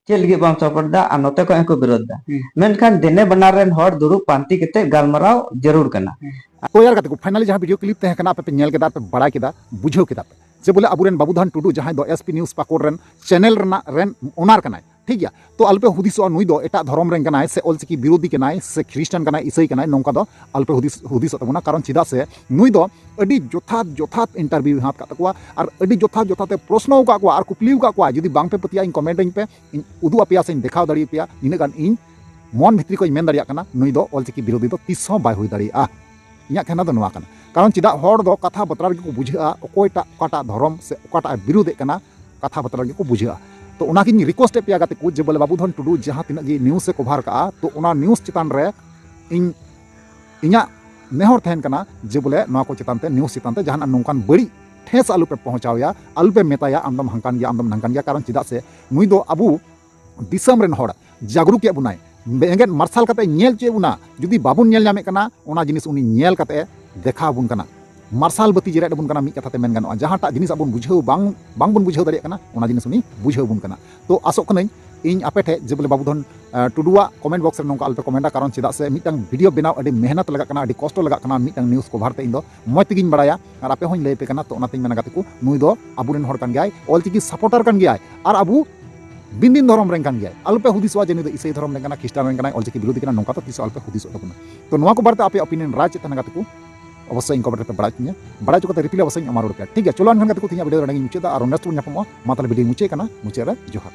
ᱪᱮᱫ ᱞᱟᱹᱜᱤᱫ ᱵᱟᱢ ᱥᱟᱯᱳᱨᱴ ᱮᱫᱟ, ᱟᱨ ᱱᱚᱛᱮ ᱠᱷᱚᱡ ᱦᱚᱸᱠᱚ ᱵᱤᱨᱳᱫ ᱮᱫᱟ᱾ ᱦᱩᱸ᱾ ᱢᱮᱱᱠᱷᱟᱱ ᱫᱮᱱᱮ ᱵᱟᱱᱟᱨ ᱨᱮᱱ ᱦᱚᱲ ᱫᱩᱲᱩᱵ ᱯᱟᱱᱛᱮ ᱠᱟᱛᱮ ᱜᱟᱞᱢᱟᱨᱟᱣ ᱡᱟᱹᱨᱩᱲ ᱠᱟᱱᱟ᱾ ᱦᱩᱸ᱾ ᱛᱚ ᱭᱟᱨ ᱜᱟᱛᱮ ᱠᱚ, finally ᱡᱟᱦᱟᱸ ᱵᱷᱤᱰᱤᱭᱳ ᱠᱞᱤᱯ ᱛᱟᱦᱮᱸ ᱠᱟᱱᱟ, ᱟᱯᱮ ᱯᱮ ᱧᱮᱞ ᱠᱮᱫᱟ, ᱟᱯᱮ ᱵᱟᱲᱟᱭ ᱠᱮᱫᱟ, ᱵᱩᱡᱷᱟᱹᱣ ᱠᱮᱫᱟ ᱯᱮ ᱡᱮ ᱵᱚᱞᱮ ᱟᱵᱚᱨᱮᱱ ᱵᱟᱵᱩᱫᱷᱟᱱ ᱴᱩᱰᱩ, ᱡᱟᱦᱟᱸᱭ ᱫᱚ ᱮᱥ ᱯᱤ News ᱯᱟᱠᱩᱲ ᱨᱮᱱ ᱪᱮᱱᱮᱞ ᱨᱮᱱᱟᱜ ᱨᱮᱱ ᱳᱱᱟᱨ ᱠᱟᱱᱟᱭ, ᱴᱷᱤᱠ ᱜᱮᱭᱟ? ᱛᱚ ᱟᱞᱚᱯᱮ ᱦᱩᱫᱤᱥᱚᱜᱼᱟ ᱱᱩᱭ ᱫᱚ ᱮᱴᱟᱜ ᱫᱷᱚᱨᱚᱢ ᱨᱮᱱ ᱠᱟᱱᱟᱭ ᱥᱮ ᱚᱞᱪᱤᱠᱤ ᱵᱤᱨᱳᱫᱷᱤ ᱠᱟᱱᱟᱭ ᱥᱮ ᱠᱷᱨᱤᱥᱴᱟᱱ ᱠᱟᱱᱟᱭ, ᱤᱥᱟᱹᱭ ᱠᱟᱱᱟᱭ, ᱱᱚᱝᱠᱟ ᱫᱚ ᱟᱞᱚᱯᱮ ᱦᱩᱫᱤᱥ, ᱦᱩᱫᱤᱥᱚᱜ ᱛᱟᱵᱚᱱᱟ᱾ ᱠᱟᱨᱚᱱ ᱪᱮᱫᱟᱜ ᱥᱮ ᱱᱩᱭ ᱫᱚ ᱟᱹᱰᱤ ᱡᱚᱛᱷᱟᱛ, ᱡᱚᱛᱷᱟᱛ ᱤᱱᱴᱟᱨᱵᱷᱤᱭᱩ ᱦᱟᱛ ᱠᱟᱜ ᱛᱟᱠᱚᱣᱟ ᱟᱨ ᱟᱹᱰᱤ ᱡᱚᱛᱷᱟᱛ, ᱡᱚᱛᱷᱟᱛ ᱮ ᱯᱨᱚᱥᱱᱚ ᱟᱠᱟᱫ ᱠᱚᱣᱟ ᱟᱨ ᱠᱩᱠᱞᱤ ᱟᱠᱟᱫ ᱠᱚᱣᱟ᱾ ᱡᱩᱫᱤ ᱵᱟᱝ ᱯᱮ ᱯᱟᱹᱛᱭᱟᱹᱜᱼᱟ, ᱤᱧ ᱠᱚᱢᱮᱱᱴ ᱟᱹᱧ ᱯᱮ, ᱤᱧ ᱩᱫᱩᱜ ᱟᱯᱮᱭᱟ ᱥᱮᱧ ᱫᱮᱠᱷᱟᱣ ᱫᱟᱲᱮᱭᱟᱯᱮᱭᱟ᱾ ᱤᱱᱟᱹᱜ ᱜᱟᱱ ᱤᱧ ᱢᱚᱱ ᱵᱷᱤᱛᱨᱤ ᱠᱷᱚᱱ ᱤᱧ ᱢᱮᱱ ᱫᱟᱲᱮᱭᱟᱜ ᱠᱟᱱᱟ, ᱱᱩᱭ ᱫᱚ ᱚᱞᱪᱤᱠᱤ ᱵᱤᱨᱳᱫᱷᱤ ᱫᱚ ᱛᱤᱥ ᱦᱚᱸ ᱵᱟᱭ ᱦᱩᱭ ᱫᱟᱲᱮᱭᱟᱜᱼᱟ᱾ ᱤᱧᱟᱹᱜ ᱠᱷᱮᱱᱟ ᱫᱚ ᱱᱚᱣᱟ ᱠᱟᱱᱟ᱾ ᱠᱟᱨᱚᱱ ᱪᱮᱫᱟᱜ, ᱦᱚᱲ ᱫᱚ ᱠᱟᱛᱷᱟ ᱵᱟᱛᱨᱟ ᱨᱮᱜᱮ ᱠᱚ ᱵᱩᱡᱷᱟᱹᱜᱼᱟ, ᱚᱠᱚᱭᱴᱟᱜ ᱚᱠᱟᱴᱟᱜ ᱫᱷᱚᱨᱚᱢ ᱥᱮ ᱚᱠᱟᱴᱟᱜ ᱮ ᱵᱤᱨᱳᱫᱷᱮᱫ ᱠᱟᱱᱟ, ᱠᱟᱛᱷᱟ ᱵᱟᱛᱨᱟ ᱨᱮᱜᱮ ᱠᱚ ᱵᱩᱡᱷᱟᱹᱜᱼᱟ᱾ ᱛᱚ ᱚᱱᱟᱜᱤᱧ ᱨᱤᱠᱩᱭᱮᱥᱴ ᱮᱫ ᱯᱮᱭᱟ ᱜᱟᱛᱮ ᱠᱚ, ᱡᱮ ᱵᱚᱞᱮ ᱵᱟᱵᱩᱫᱷᱚᱱ ᱴᱩᱰᱩ ᱡᱟᱦᱟᱸ ᱛᱤᱱᱟᱹᱜ ᱜᱮ ᱱᱤᱭᱩᱡᱽ ᱮ ᱠᱚᱵᱷᱟᱨ ᱠᱟᱜᱼᱟ, ᱛᱚ ᱚᱱᱟ ᱱᱤᱭᱩᱡᱽ ᱪᱮᱛᱟᱱ ᱨᱮ ᱤᱧ, ᱤᱧᱟᱹᱜ ᱱᱮᱦᱚᱨ ᱛᱟᱦᱮᱱ ᱠᱟᱱᱟ ᱡᱮ ᱵᱚᱞᱮ ᱱᱚᱣᱟ ᱠᱚ ᱪᱮᱛᱟᱱ ᱛᱮ, ᱱᱤᱭᱩᱡᱽ ᱪᱮᱛᱟᱱ ᱛᱮ ᱡᱟᱦᱟᱱᱟᱜ ᱱᱚᱝᱠᱟᱱ ᱵᱟᱹᱲᱤᱡ ᱴᱷᱮᱥ ᱟᱞᱚ ᱯᱮ ᱯᱚᱦᱚᱸᱪᱟᱣ ᱮᱭᱟ, ᱟᱞᱚ ᱯᱮ ᱢᱮᱛᱟᱭᱟ ᱟᱢ ᱫᱚᱢ ᱦᱟᱝᱠᱟᱱ ᱜᱮᱭᱟ, ᱟᱢ ᱫᱚᱢ ᱱᱟᱝᱠᱟᱱ ᱜᱮᱭᱟ᱾ ᱠᱟᱨᱚᱱ ᱪᱮᱫᱟᱜ ᱥᱮ ᱱᱩᱭ ᱫᱚ ᱟᱵᱚ ᱫᱤᱥᱚᱢ ᱨᱮᱱ ᱦᱚᱲ ᱡᱟᱜᱽᱨᱩᱠ ᱮᱫ ᱵᱚᱱᱟᱭ, ᱵᱮᱸᱜᱮᱫ ᱢᱟᱨᱥᱟᱞ ᱠᱟᱛᱮ ᱧᱮᱞ ᱦᱚᱪᱚᱭᱮᱫ ᱵᱚᱱᱟ᱾ ᱡᱩᱫᱤ ᱵᱟᱵᱚᱱ ᱧᱮᱞ ᱧᱟᱢᱮᱫ ᱠᱟᱱᱟ, ᱚᱱᱟ ᱡᱤᱱᱤᱥ ᱩᱱᱤ ᱧᱮᱞ ᱠᱟᱛᱮ ᱫᱮᱠᱷᱟᱣ ᱟᱵᱚᱱ ᱠᱟᱱᱟ, ᱢᱟᱨᱥᱟᱞ ᱵᱟᱹᱛᱤ ᱡᱮᱨᱮᱫ ᱟᱵᱚᱱ ᱠᱟᱱᱟ, ᱢᱤᱫ ᱠᱟᱛᱷᱟ ᱛᱮ ᱢᱮᱱ ᱜᱟᱱᱚᱜᱼᱟ᱾ ᱡᱟᱦᱟᱸᱴᱟᱜ ᱡᱤᱱᱤᱥ ᱟᱵᱚᱱ ᱵᱩᱡᱷᱟᱹᱣ ᱵᱟᱝ, ᱵᱟᱝᱵᱚᱱ ᱵᱩᱡᱷᱟᱹᱣ ᱫᱟᱲᱮᱭᱟᱜ ᱠᱟᱱᱟ, ᱚᱱᱟ ᱡᱤᱱᱤᱥ ᱩᱱᱤ ᱵᱩᱡᱷᱟᱹᱣ ᱟᱵᱚᱱ ᱠᱟᱱᱟ᱾ ᱛᱚ ᱟᱥᱚᱜ ᱠᱟᱹᱱᱟᱹᱧ ᱤᱧ ᱟᱯᱮ ᱴᱷᱮᱡ ᱡᱮ ᱵᱚᱞᱮ ᱵᱟᱵᱩᱫᱷᱚᱱ, ᱟᱸ, ᱴᱩᱰᱩᱣᱟᱜ ᱠᱚᱢᱮᱱᱴ ᱵᱚᱠᱥ ᱨᱮ ᱱᱚᱝᱠᱟ ᱟᱞᱚᱯᱮ ᱠᱚᱢᱮᱱᱴᱟ, ᱠᱟᱨᱚᱱ ᱪᱮᱫᱟᱜ ᱥᱮ ᱢᱤᱫᱴᱟᱝ ᱵᱷᱤᱰᱤᱭᱳ ᱵᱮᱱᱟᱣ ᱟᱹᱰᱤ ᱢᱮᱦᱱᱚᱛ ᱞᱟᱜᱟᱜ ᱠᱟᱱᱟ, ᱟᱹᱰᱤ ᱠᱚᱥᱴᱚ ᱞᱟᱜᱟᱜ ᱠᱟᱱᱟ, ᱢᱤᱫᱴᱟᱝ ᱱᱤᱭᱩᱡᱽ ᱠᱚᱵᱷᱟᱨ ᱛᱮ ᱤᱧ ᱫᱚ ᱢᱚᱡᱽ ᱛᱮᱜᱤᱧ ᱵᱟᱲᱟᱭᱟ᱾ ᱟᱨ ᱟᱯᱮ ᱦᱚᱸᱧ ᱞᱟᱹᱭ ᱟᱯᱮ ᱠᱟᱱᱟ᱾ ᱛᱚ ᱚᱱᱟᱛᱮᱧ ᱢᱮᱱᱟ ᱜᱟᱛᱮ ᱠᱚ, ᱱᱩᱭ ᱫᱚ ᱟᱵᱚᱨᱮᱱ ᱦᱚᱲ ᱠᱟᱱ ᱜᱮᱭᱟᱭ, ᱚᱞᱪᱤᱠᱤ ᱥᱟᱯᱳᱨᱴᱟᱨ ᱠᱟᱱ ᱜᱮᱭᱟᱭ, ᱟᱨ ᱟᱵᱚ ᱵᱤᱱ ᱫᱤᱱ ᱫᱷᱚᱨᱚᱢ ᱨᱮᱱ ᱠᱟᱱ ᱜᱮᱭᱟᱭ᱾ ᱟᱞᱚᱯᱮ ᱦᱩᱫᱤᱥᱚᱜᱼᱟ ᱡᱮ ᱱᱩᱭ ᱫᱚ ᱤᱥᱟᱹᱭ ᱫᱷᱚᱨᱚᱢ ᱨᱮᱱ ᱠᱟᱱᱟᱭ, ᱠᱷᱨᱤᱥᱴᱟᱱ ᱨᱮᱱ ᱠᱟᱱᱟᱭ, ᱚᱞᱪᱤᱠᱤ ᱵᱤᱨᱳᱫᱷᱤ ᱠᱟᱱᱟ, ᱱᱚᱝᱠᱟ ᱫᱚ ᱛᱤᱥ ᱦᱚᱸ ᱟᱞᱚᱯᱮ ᱦᱩᱫᱤᱥᱚᱜ ᱛᱟᱵᱚᱱᱟ᱾ ᱛᱚ ᱱᱚᱣᱟ ᱠᱚ ᱵᱟᱨᱮᱛᱮ ᱟᱯᱮᱭᱟᱜ ᱚᱯᱤᱱᱤᱭᱚᱱ, ᱨᱟᱭ ᱪᱮᱫ ᱛᱟᱦᱮᱱᱟ ᱜᱟᱛᱮ ᱠᱚ, ᱚᱵᱚᱥᱥᱳᱭ ᱤᱧ ᱠᱚᱢᱮᱱᱴ ᱨᱮᱯᱮ ᱵᱟᱲᱟᱭ ᱦᱚᱪᱚᱧᱟ, ᱵᱟᱲᱟᱭ ᱦᱚᱪᱚ ᱠᱟᱛᱮ ᱨᱤᱯᱞᱟᱭ ᱚᱵᱚᱥᱥᱳᱭ ᱤᱧ ᱮᱢᱟ ᱨᱩᱣᱟᱹᱲ ᱯᱮᱭᱟ, ᱴᱷᱤᱠ ᱜᱮᱭᱟ? ᱪᱚᱞᱚ ᱮᱱᱠᱷᱟᱱ ᱜᱟᱛᱮ ᱠᱚ, ᱛᱮᱦᱮᱧᱟᱜ ᱵᱷᱤᱰᱤᱭᱳ ᱫᱚ ᱱᱚᱰᱮ ᱜᱤᱧ ᱢᱩᱪᱟᱹᱫᱟ᱾ ᱟᱨ ᱱᱮᱠᱥᱴ ᱵᱚᱱ ᱧᱟᱯᱟᱢᱚᱜᱼᱟ᱾ ᱢᱟ ᱛᱟᱦᱚᱞᱮ ᱵᱷᱤᱰᱤᱭᱳ ᱢᱩᱪᱟᱹᱫ ᱠᱟᱱᱟ, ᱢᱩᱪᱟᱹᱫ ᱨᱮ ᱡᱚᱦᱟᱨ᱾